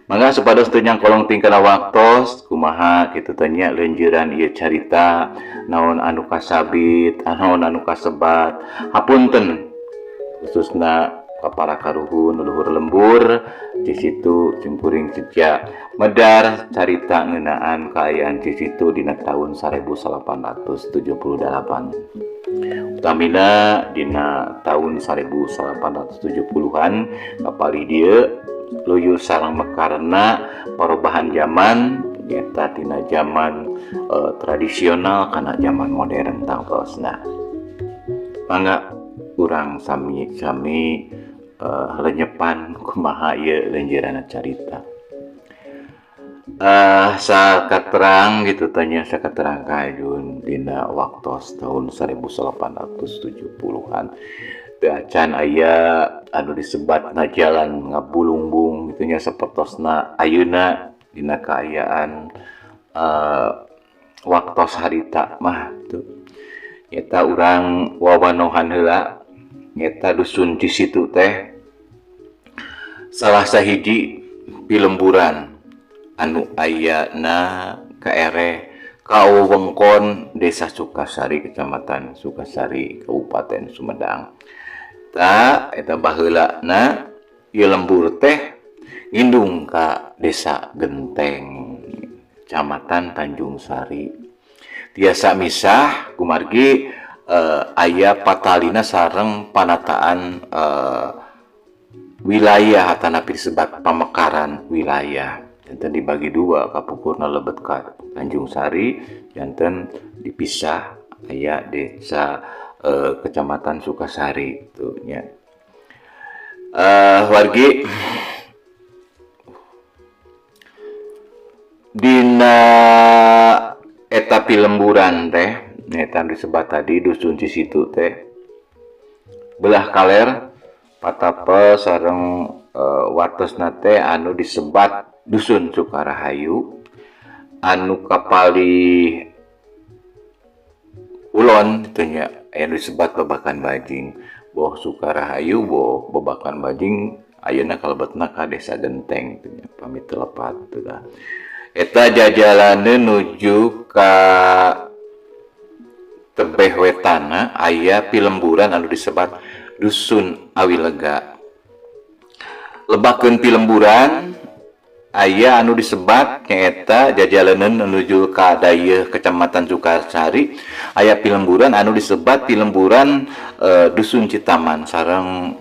Mangga supados teu nyangkolong tingkana waktos, kumaha kitu teh nya leunjeuran ieu carita, naon anu kasabit, naon anu kasebat. Hapunten khususna ka para karuhun leluhur lembur Cisitu. Simkuring seja medar carita ngeunaan kaayaan Cisitu dina tahun 1878, utamina dina tahun 1870-an kapalih dieu luyu sareng mekarna perubahan zaman nyata tina zaman tradisional kana zaman modern. Tangtosna mangga urang sami-sami lenyepan kumaha ieu leunjeurana carita. Sakaterang gitu tanya, sakaterang kayun dina waktos tahun 1870-an teu acan aya anu disebatna jalan ngabulungbung gitu nya, sapertosna ayeuna dina kaayaan waktos harita mah tuh. Nyata urang wawanohan heula, nyata dusun Cisitu teh salah sahiji pilemburan anu ayana kaere ka wewengkon Desa Sukasari, Kecamatan Sukasari, Kabupaten Sumedang. Ta eta baheulana ieu lembur teh ngindung ka Desa Genteng, Kecamatan Tanjung Sari. Tiasa misah kumargi aya patalina sareng panataan wilayah atanapi disebat pamekaran wilayah. Janten dibagi dua, kapungkurna lebet ka Tanjung Sari, janten dipisah aya desa Kecamatan Sukasari tuh nya. Wargi, dina eta pilemburan teh nyaeta disebat tadi dusun Cisitu teh, belah kaler patapel sareng watesna teh anu disebat dusun Sukarahayu, anu kapalih kulon teh nya aya disebat Babakan Bajing. Boh Sukarahayu boh Babakan Bajing ayeuna kalebetna ka Desa Genteng teh nya, pami teu lepat teh. Eta jajalaneun nuju ka tebeh wetana aya pilemburan anu disebat Dusun Awilega. Lebakeun pilemburan aya anu disebat nyaeta jajalaneun menuju ka dayeuh Kecamatan Sukasari, aya pilemburan anu disebat pilemburan Dusun Citaman sareng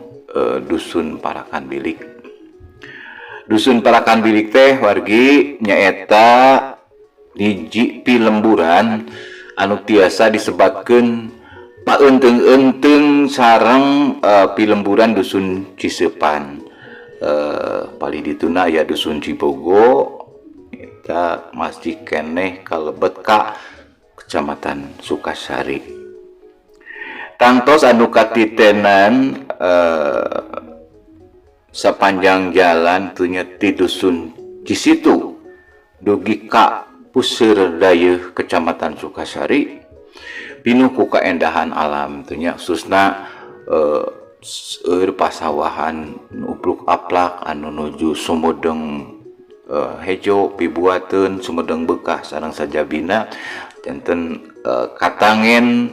Dusun Parakan Bilik. Dusun Parakan Bilik teh, wargi, nyaeta hiji pilemburan anu tiasa disebatkeun paeunteung-eunteung sareng pilemburan Dusun Ciseupan. Palih dituna aya Dusun Cibogo, eta masih keneh kalebet ka Kecamatan Sukasari. Tangtos anu katitenan sepanjang jalan tuh nya ti Dusun Cisitu dugi ka Puseur Dayeuh Kecamatan Sukasari pinuh ku kaendahan alam tuh nya, khususna seueur pasawahan upluk aplak anu nuju Sumedeng hejo pibuateun, Sumedeng bekah sareng sajabina. Janten katangen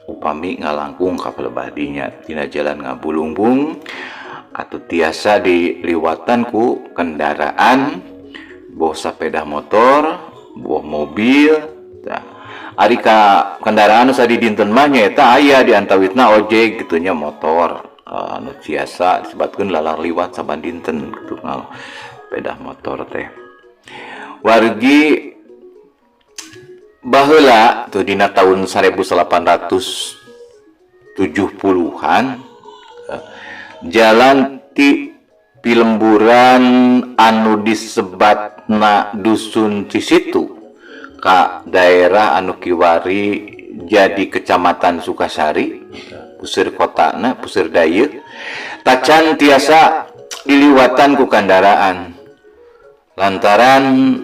upami ngalangkung ka palebah dinya tina jalan ngabulungbung atau tiasa diliwatan ku kendaraan, boh sepeda motor boh mobil. Tah, ari ka kendaraan nu sadidinten mah nyaeta aya di antawisna ojek gitu nya, motor anu tiasa disebutkeun lalar liwat saban dinten gitu sepeda motor teh. Wargi, baheula tuh dina tahun 1870-an jalan ti pilemburan anu disebatna Dusun Cisitu ka daerah anu kiwari jadi Kecamatan Sukasari, puseur kotana, puseur dayeuh, tacan tiasa diliwatan ku kendaraan lantaran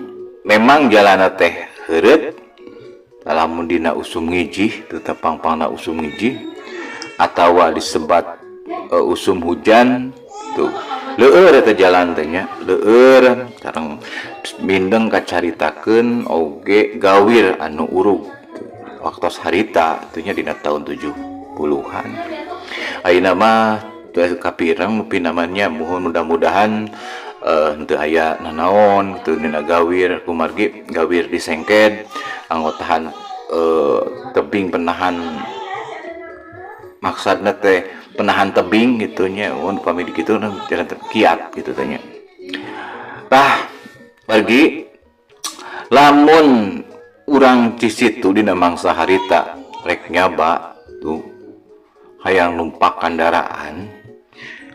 memang jalan teh heureut. Lamun dina usum ngijih tetep pangpangna usum ngijih atawa disebat usum hujan tuh. Leueur eta jalan teh nya, leueur sareng mindeng kacaritakeun oge gawir anu urug waktos harita teh nya dina tahun 70-an. Ayeuna mah teu kapireng mupi namanya, muhun mudah-mudahan henteu aya nanaon kitu dina gawir, kumargi gawir disengked anggotahan tebing penahan, maksudna teh penahan tebing gitu nya. Mun upami dikitu jalan kiat gitu teh nya. Tah wargi, lamun urang Cisitu dina mangsa harita rek nyaba tuh hayang numpak kendaraan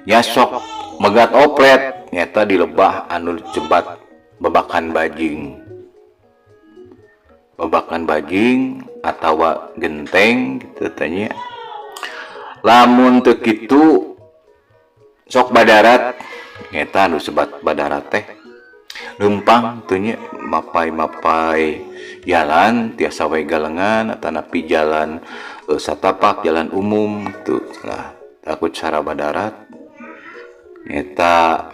ya, sok megat oplet nyata di lebah anu disebat Babakan Bajing, Babakan Bajing atawa Genteng gitu teh nya. Lamun teu kitu sok badarat, nyata anu sebat badarat teh leumpang teu nya, mapai-mapai jalan tiasa we galengan atanapi jalan satapak, jalan umum tuh lah. Takut cara badarat nyata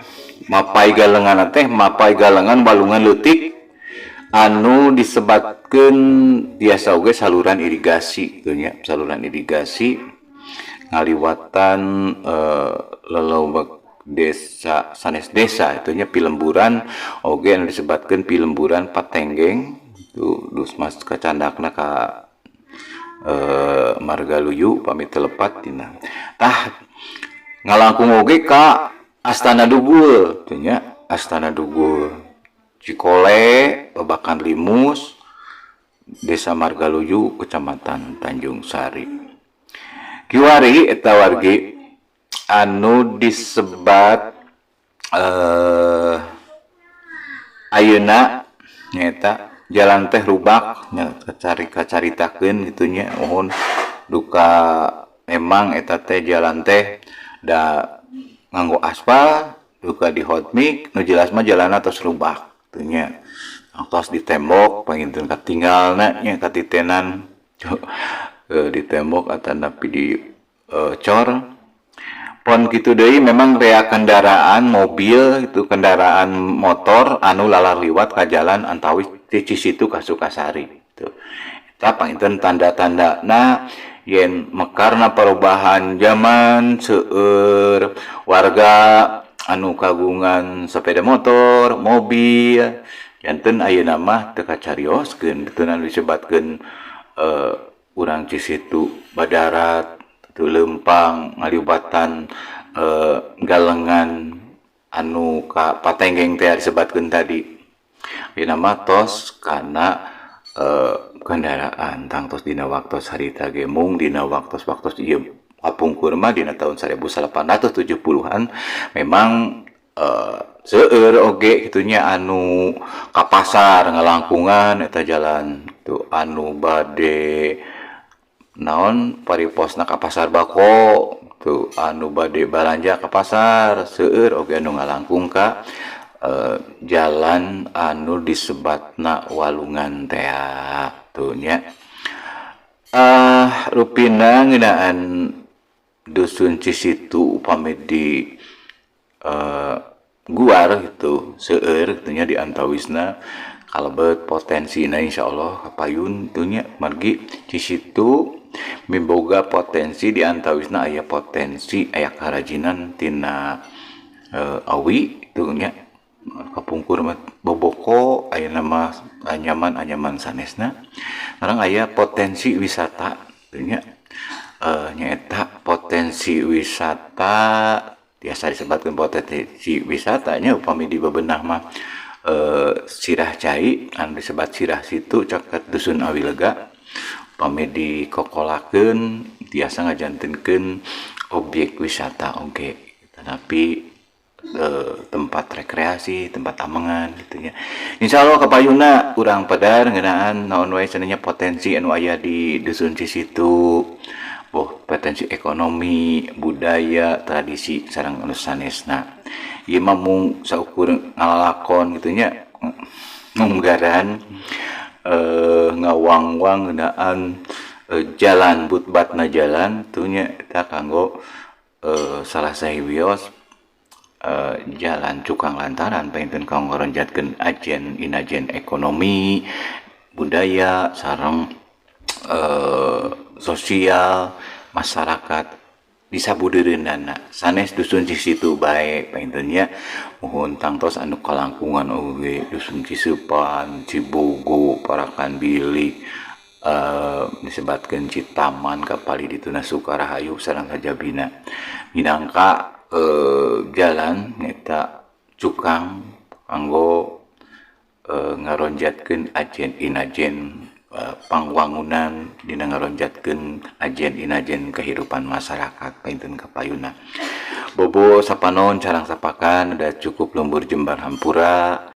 mapai galengan teh, mapai galengan walungan leutik anu disebatkeun tiasa oge saluran irigasi teu nya, saluran irigasi ngaliwatan lelewek desa sanes desa itu nya, pilemburan oge anu disebatkeun Pilemburan Patenggeng tuh dus mas kacandakna ka Margaluyu pami teu lepat dina. Tah ngalangkung oge ka Astana Dugul teu nya, Astana Dugul Cikole, Babakan Limus, Desa Margaluyu, Kecamatan Tanjung Sari. Kiwari eta wargi anu disebat ayeuna nyaeta jalan teh rubak nya, kacari kacaritakeun kitu nya. Mohon duka memang eta teh jalan teh da nganggo aspal, duka di hotmix, nu jelas mah jalanna tos rubak kitu nya, tos ditembok panginten katinggalna nya, katitenan di tembok atanapi di cor pon kitu deui. Memang rea kendaraan mobil itu, kendaraan motor anu lalar liwat ka jalan antawis ti Cisitu ka Sukasari gitu. Eta panginten tanda-tandana yen mekarna perubahan zaman, seueur warga anu kagungan sepeda motor, mobil, janten ayeuna mah teu kacarioskeun kitu anu disebatkeun urang Cisitu badarat teu leumpang ngaliwatan galengan anu ka Patenggeng teh disebatkeun tadi. Ayeuna mah tos kana kendaraan. Tangtos dina waktos harita ge mung dina waktos-waktos ieu kapungkur mah dina tahun 1870-an memang seueur oge kitu nya anu ka pasar ngalangkungan eta jalan tuh, anu bade naon pariposna ka pasar bako tuh, anu bade balanja ka pasar, seueur oge anu ngalangkung ka jalan anu disebatna Walungan tea tuh nya. Rupina ngeunaan dusun Cisitu upami di guar gitu seueur kitu nya, di antawisna kalebet potensina insyaallah kapayun tuh nya, margi Cisitu miboga potensi, di antawisna aya potensi aya karajinan tina awi tuh nya. Kapungkur mah boboko, ayeuna mah anyaman-anyaman sanesna. Sareng aya potensi wisata teu nya, nyaeta potensi wisata biasa disebutkan potensi wisatanya upami di bebenah mah sirah cai anu disebat Sirah Situ caket Dusun Awilega, upami dikokolakeun tiasa ngajantenkeun objek wisata oge, tetapi tempat rekreasi, tempat amengan gitu nya. Insya Allah kapayuna urang pedar ngeunaan naon wae cenah potensi anu aya di Dusun Cisitu, boh potensi ekonomi, budaya, tradisi sareng anu sanesna. Ieu mah mung saukur ngalalakon gitu nya, munggaran ngawangwang ngeunaan jalan butbatna jalan tuh nya, eta kanggo salah sawios. jalan cukang lantaran panginten kanggo ngaronjatkeun ajen inajen ekonomi, budaya, sareng sosial masyarakat di sabudeureunana, sanes dusun Cisitu bae panginten nya. Muhun tangtos anu kalangkungan oge, dusun Ciseupan, Cibogo, Parakan Bilik, disebatkeun Citaman, kapali dituna Sukarahayu sareng sajabina, minangka jalan nyaeta cukang kanggo ngaronjatkeun ajen inajen pangwangunan dina ngaronjatkeun ajen inajen kehidupan masyarakat panginten kapayuna. Bobo sapanon carang sapakan, udah cukup lembur jembar hampura.